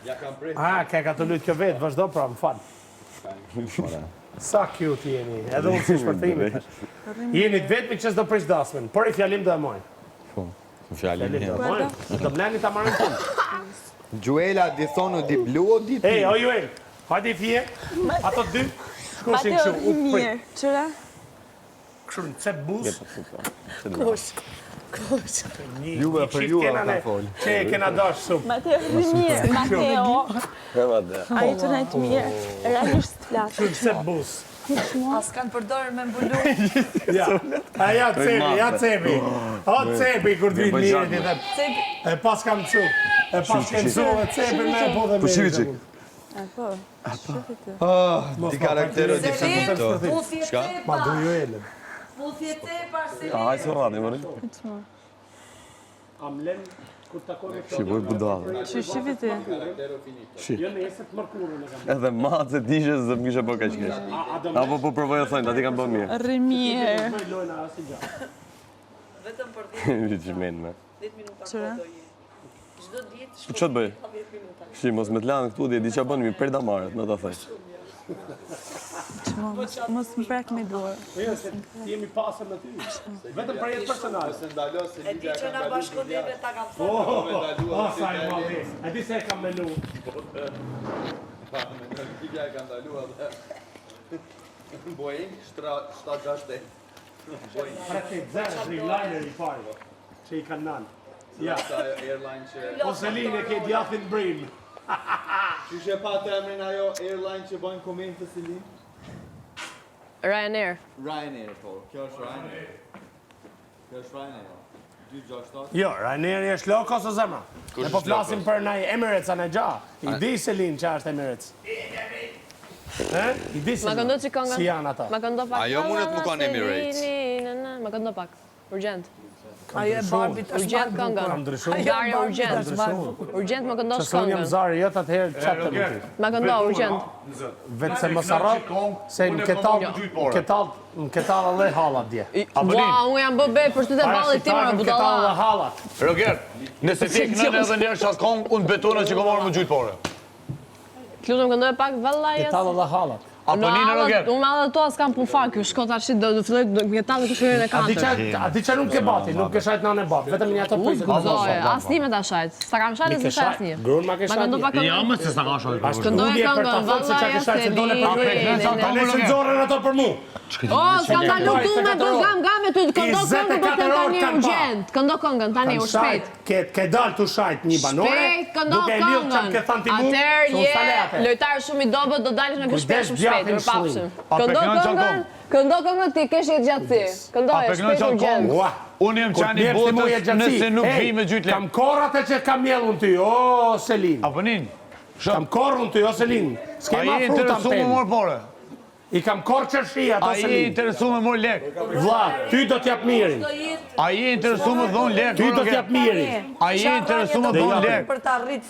Ja kam prit. A, ke ka të lujt kjo vetë, vazhdo pra, më fal. Sa cute jeni, edhe unë si shpërthimi tash. Jeni të vetmi që s'do prish dasmën, por i fjalim do e mojnë. Po, fjalim do e mojnë, do mleni ta marrin punë. Juela, di thonë, di blu o di pi? Ej, o Juel, hajde i fije, ato dy, shkoshin kështu, u prit. Qëra? Kështu në cep buz. Kush? Kush? Juve për juve ka fol. Që e kena dash shumë. Mateo, rri mirë. Mateo. Ai të najtë mirë. Realisht të flasë. Kështu në cep buz. As kanë përdorë me mbulu. Ja, a ja cepi, ja cepi. O cepi, kur të vinë mirë, ti them. E pas kam mësu. E pas kam mësu dhe cepi me e po dhe mirë. Po. Ah, di karaktero di finito. Çka? Ma du ju elën. Puthje cepa, se Ta hajë së rrani, mëri. A mlen kur takojmë Shi, boj budallë. Që shifi ti? Shi. Jo nesër të mërkurën e kam. Edhe mace t'ishe se më kishe bë kaq keq. Apo po provoja thonjtë, aty kam bë mirë. Rri mirë. Bëj lojna asnjë gjë. Vetëm për 10 Mi çmen me. 10 minuta Qëra? kohë do je. Çdo ditë Po ç'të bëj? 10 minuta. Shi, mos me të lanë këtu, di di ç'a bën, mi prej damarët, në ta thaj. Që mos, mos më prek me dorë. Po jo, se ti jemi pasër me ty. Vetëm për jetë personale. Se ndalo se E di Lidia që ka na ndalu bashkon neve ta kam Po, thënë. oh, sa e madhe. E di se e kam menu. Pa, mendoj Lidia e ka ndalu edhe. Boeing 768. Boeing. 380 Dreamliner i pari që i kanë nalë. Ja. Sa ajo airline që O Selin e ke djathin brim. Qysh e pa të emrin ajo airline që bën komente Selin? Ryanair. Ryanair, po. Kjo është Ryanair. Kjo është Ryanair. 267. Jo, Ryanair është low cost o zemra. Ne po flasim për naj Emirates a naj gja. I di Selin që është Emirates. He? I di Ma Selin. këndo që këngën. Si janë ata? Ma këndo pak. Ajo mundet më kanë Emirates. Selin, Ma këndo pak. Urgjent. Ajo e Barbit është Urgjent këngën. Kam ndryshuar. Gare urgjent. është më e bukur. Urgjent më këndosh Se unë jam këngën. zari jot atëherë qatë të më ty. Ma këndo urgjent. Vetë se mos harro se në ketall, në ketall, në ketall edhe hallat dje. Ua, unë jam bë be për ty të Para ballit tim, shqiptarëve ora në ketall edhe budalla. hallat. Roger, nëse ti e kënën edhe njerë qatë kongë, unë betona që kom marrë më gjujt pare. Të lutem këndoje pak valla jes. Ketall edhe hallat. A po një në Roger? Unë me hallat tua s'kam punë fare, ky shko tash do të filloj me tallë kush hyrën e A di katërt. qa, a di qa nuk ke bati, nuk ke shajt nanën e babë, vetëm një ato prizë. Guxoje, asnjë me ta shajt. S'ta kam shajt, Mi s'e ke shaj shajt, asnjë. grun ma ke Ma shajt. këndo pak Ja, këngën. më se s'ta ka shajt. Ashtë Këndoje udje për ta këngën, thënë se qa ke valla shajt, se dole për Selin. ju. Ta nesën nxorën ato për mu. O, s'kam ndalu këtu me bë gam gam me ty, këndo këngën po them 24 tani orë kanë pa. urgjent. Këndo këngën tani u Kanë shpejt. shajt, ke, ke dalë të shajt një banore, Shpejt këndo duke e lidhë qa këngën. ke thënë ti mu, Atëherë se unë s'ta le je atë. lojtar shumë i dobët, do dalësh nga ky shtëpi Kujdes, shumë shpejt, djathin u papshim. shllin. A Këndo pe kënon qatë këngën, këngë? këndo këngën ti kesh jetë gjatësi. A Këndoje pe kënon shpejt qatë urgjent. këngë? Ua. Unë jam Kur qani t'jepsh ti mu botës jetë gjatësi. nëse nuk Ej, vi me gjujt lek. Kam korrat e që kam mjellun ty, o Selin. A po nin? Kam korrun ty, o Selin. S'ke A ma je fruta në interesu me penë. morë pare? I kam korrë qërshi ato A je Selin. interesu me morë lek? Vlla, ty do t'jap mirin. A je interesu me dhonë lek? Ty do Roger? t'jap mirin. A je interesu me dhonë lek? Për ta rrit